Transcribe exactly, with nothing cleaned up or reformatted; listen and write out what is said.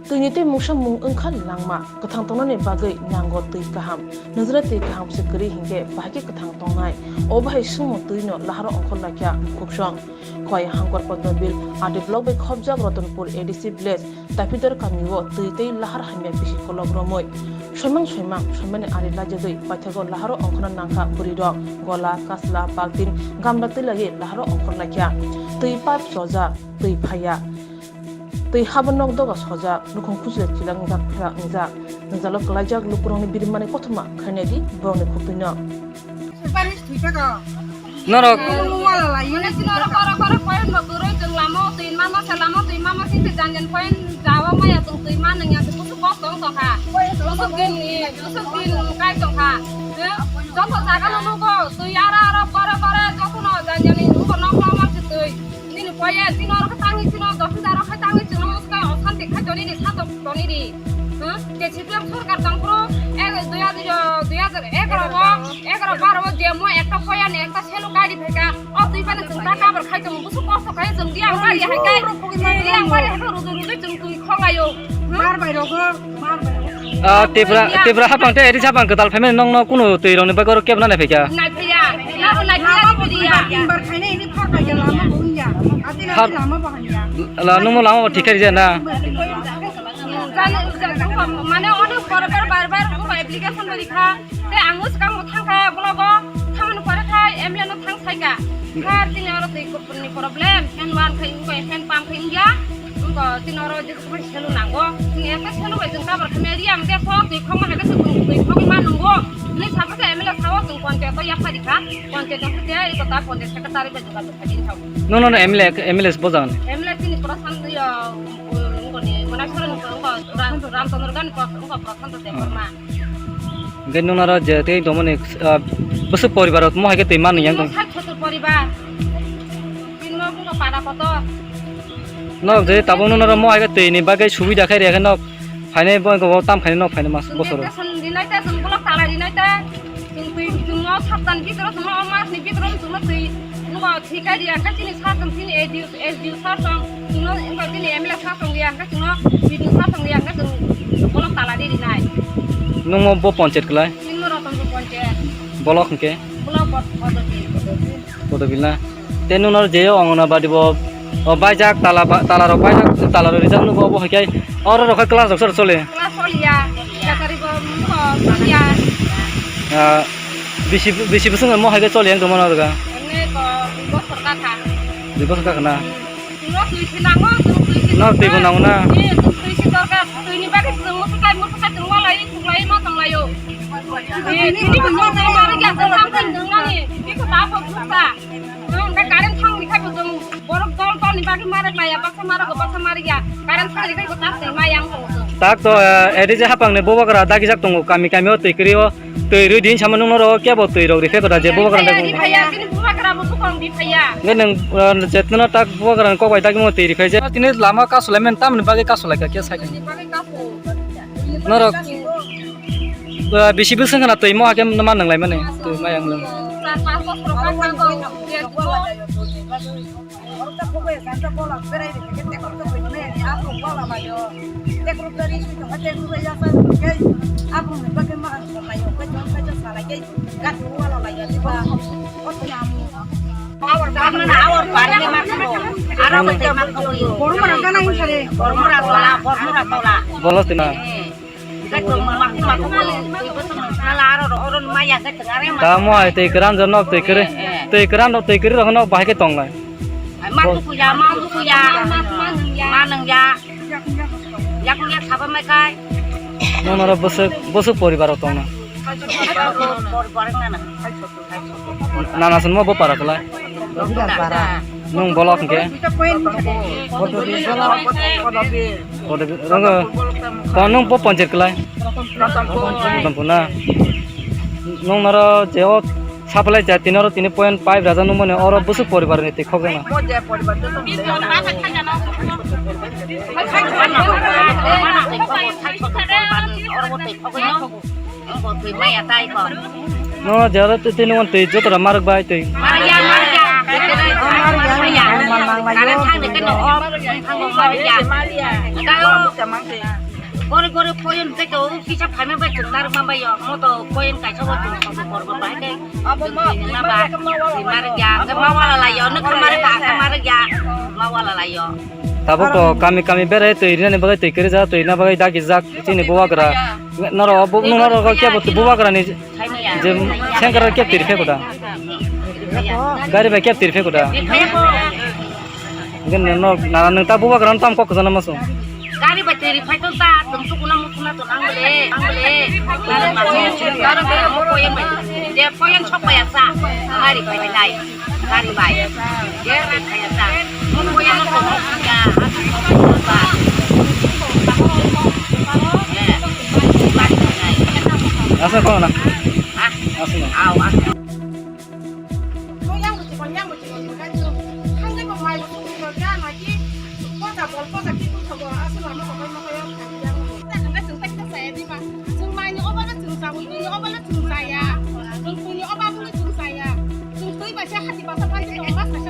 Twini tei mungsa mung wngkha langma, kwthang tongnani bagwi nango twi kaham. Nijra twi kaham se kwrwi hinkhe bahai khe kwthang tongnai. O bahai swngmung twino laharo ongkhor laikha mukhuksong. Khowai Hangkor Podnobil R D block bai khopjak Ratanpur A D C village Tapidor kamio twi tei lahar hamya bisi kolok romwi. Soimang soimang soimani ari lajagwi paithago laharo ongkhorna nangkha bwrwirok. Gola, kasla, baltin, gamla twi laiwi laharo ongkhor laikha. Twi pipe chojak, twi phaiya. Twi habo nok doga sojak, nukhung kuchule chilang jak phra wngjak. Jwngjalo kwlaijak lukurokni birimani kothoma khainai di borokni khuk twino. Norok. Mane sino oro koro koro koin bo gurui chwng lama o twi mama se lama o twi mama sing se jan jan koin jawa maya chwng twi ma nang ya se kusu kok tong tong kha. Kusu din ni, kusu din kai tong kha. He? Joto jaga no nugo twi ara ara kore kore joto no jan jan ni nugo nok nok ma se twi. Nini poye, tini oro khe tangwi, tini oro dos hajar oro khe tangwi, chwngno mwswkhe osanti khai toni di, satok toni di. Hmm? J C P M sorkar tong phuru, eh, dui hajar, dui hajar egaroh o, egaroh baro o je mo ekta poya ni ekta selu kai di phaikha, o twi phano chwng ta kabar khai tongo, busu kosto khai chwng di ang bari hai kai, chwng di ang bari hai kai, rudu rudu chwng twi khongayo. Hmm? Mar bai rogo, mar bai rogo. Ah, Tripura, Tripura hapang tei Eris hapang kwtal phaimani nokno kunu twi rokni bagwi oro kebo nai phaikha. Nai phaiya, nabo nai phaiya, lama nai bo phaiya. Duibar tinbar khainai ini phar bai ya lama bo wngya. Ati na phar lama bo hamya. La, nungmo lama bo thik khai rija na. Jani, jani, mane onek pore pore bar bar bo application bo rikha. Tei ang swkang bo thangkha blogo, thamani pore khai M L A no thang saikha. Khar tini oro twi ni problem, fan wan khai wngkha, fan pump khai wngya. Wngkha tini oro je Bai selu nango. Chwng ekta selu bai chwng kabar khamya ri ang de sok twi khokma hai khe chwng twi khogwi ma nungo. Ni sabo se M L A sao chwng panchayat o yapha rikha. Panchayat o se iko ta panchayat secretary bai jogajog kha din thau. No, no, no, M L A, M L A se bojang. M L A chini Prasant yo, ngoni, ngoni Soroni ko, ngoni Ram, Ramchandra Gani ko, ngoni Prasant Debbarma. Hwnkhe nung aro je tei tongmani, ah, bwswk poribar rok mo hai khe twi man yang tong. Sat sotor poribar. Bini mo bugo pada kotor. Nok je tabuk nung aro mo hai khe twi ni bagwi subida khai rikha khe nok phainai bo tam khainai nok phainai mas bosoro. Rinai ta, chwng bolok tala rinai ta. Chwng twi, chwng no saptan bidro, chwng no mas ni bidro, chwng no twi. Nugo thika dia, ka chini sa chwng chini A D U, S D U sa chwng, chwng no, chini M L A sa chwng dia, ka chwng no B D U sa chwng dia, ka chwng bolok tala di rinai. Nung mo bo panchayat kwlai? Chini mo Ratanpur panchayat. Bolok hwnkhe? Bolok Pod-, Podobil. Podobil na? Te nung no je o Anganabadi bo, o baijak, tala ba, tala rok baijak, tala rok rijak nugo bo hai khe oro rok khe class rok sor chole? Class choliya, secretary bo, bo choliya. Ah, bisi, bisi bwswk mo hai khe choliya wng tongmano rwga? Ene ko dui bosor ka kha. Dui bosor ka kha na? Chwngno twi se nango, chwng twi se. No twi bo nango na? Eh, chwng twi se dorkar. Twi ni bagwi chwng musuklai, musuklai chwng walai, thuklai ma tonglaio. Eh, twi ni bagwi chwng ma rwgya, chwng samsung chwng nani. Biko ta bo buksa. Chwng da current thang rikha bo chwng borok dol dol ni bagwi ma rwklaiya, baksa ma rwgo, baksa ma rwgya. Current thang rikha bo ta se ma yang tongo chwng. Tak to, eh, edi je hapang ni bubagra dagijak tongo, kami kami o twi kwrwi o. Twi rwi din sama nung noro kebo twi rok riphe kwta je bubagra bai. Riphaiya, tini bubagra bo bukong riphaiya. Nge nung, uh, chetna tak bubagra kok bai tak mo twi riphai je. Tini lama kasu lai men tamni bagwi kasu lai ka khe sai. Tini bagwi kasu. Norok, uh, bisi bwswk khna twi mo hakem ma nang lai mani. Twi ma yang lung. Char pas bosor ka kha bo. Oro ta khogoi jang ta bola berai rikhe khe tekrok ta bui mani aphuru bola laio. Tekrok ta ri sui tongkha tekrok ta yasa tongkhe aphuru ni bagwi mahang tonglaio. Khe jong khe jong salai khe gati wala laio diba. Oro ta amna na awar bari ni ma khogoi. Aro ko te ma khogoi. Bormora gana hin sare. Bormora tola, Bormora tola. Bolo tina. Eh. Tamo hai tei kwran jor nok tei kwrwi, tei kwran nok tei kwrwi rok nok bahai khe tonglai. Ma tukuya, ma tukuya, ma nungya, ma nungya. Yakung yak saba mai kai. Nonoro bwswk, bwswk poribar rok tongna. Poribar wngna na. Nana sunmo bo para kwlai. Nung bolok hwnkhe? Kodobi, rongo. Kon nung bo ponchir kwlai? Ratanpur na? Nung noro je o supply cha tini oro tini point five raja nung mani oro bwswk poribar ni twi khok jana? No, jara twi tini on twi joto ra marok bai twi. Marya, marya. Marya. Current thang de keno o, thang o mari ya. Kayo. Gori gori poyon ke to kisa phaima bai chwng narwk ma bai yo. Mo to poyon kaisa bo chwng kor bo bai de. Abo ma ma ba. Mari ya. Ke ma wala la yo. Ne khamari ba khamari ya. Ma wala la yo. Tabuk to kami kami berai twi rinani bagwi twi kwrwi jak, twi na bagwi dagi jak chini bubagra. Noro bu-, noro kebo bubagrani je sengkar kep tiri pheko da. Gari bai kep tiri pheko da. Gen no nara nang ta bubagrano tam kok jana maso. Gari bai tiri phai to ta tum tukuna mukuna to nang le, nang le. Gari ma garo garo mo poyen bai. Je poyen sok bai asa. Gari bai nai. Gari bai. Gari bai kaya ta. Mun boya no to ya. Asa ko na. Ha? Asa na. Au, asa. Mo yang buti kon yang buti kon kan tu. Hang de mo mai buti kon ya ma ki. Ko ta bol ko ta ki ko ko asa na mo ko mo ko yang. Ta kan ta ta sa ya di ma. Chwng mai ni obo le chwng sa, wi ni obo le chwng sa ya. Chwng twi ni obo le chwng sa ya. Chwng twi bai se hati basa bai se obo sa.